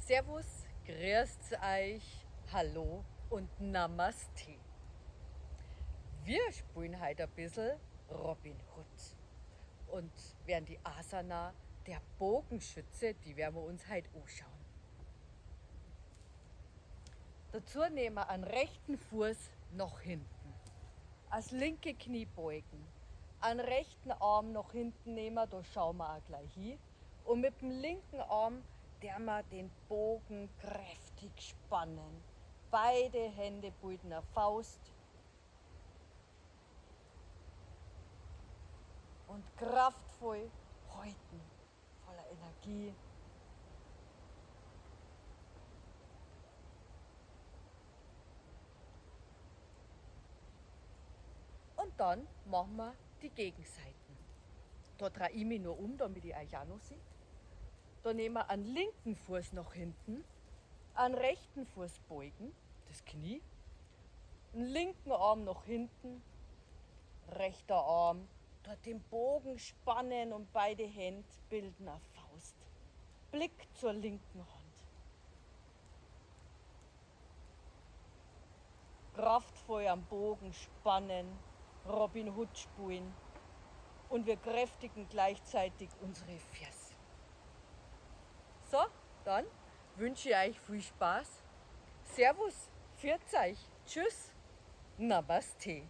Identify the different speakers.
Speaker 1: Servus, grüßt euch, hallo und Namaste. Wir spielen heute ein bisschen Robin Hood und werden die Asana der Bogenschütze, die werden wir uns heute anschauen. Dazu nehmen wir einen rechten Fuß nach hinten, das linke Knie beugen, einen rechten Arm nach hinten nehmen, da schauen wir auch gleich hin, und mit dem linken Arm der wir den Bogen kräftig spannen. Beide Hände bilden eine Faust. Und kraftvoll halten, voller Energie. Und dann machen wir die Gegenseiten. Da drehe ich mich nur um, damit ich euch auch noch sehe. Da nehmen wir einen linken Fuß nach hinten, einen rechten Fuß beugen, das Knie, einen linken Arm nach hinten, rechter Arm, dort den Bogen spannen und beide Hände bilden eine Faust. Blick zur linken Hand. Kraftvoll am Bogen spannen, Robin Hood spulen und wir kräftigen gleichzeitig unsere Füße. So, dann wünsche ich euch viel Spaß. Servus, pfiat euch, tschüss, Namaste.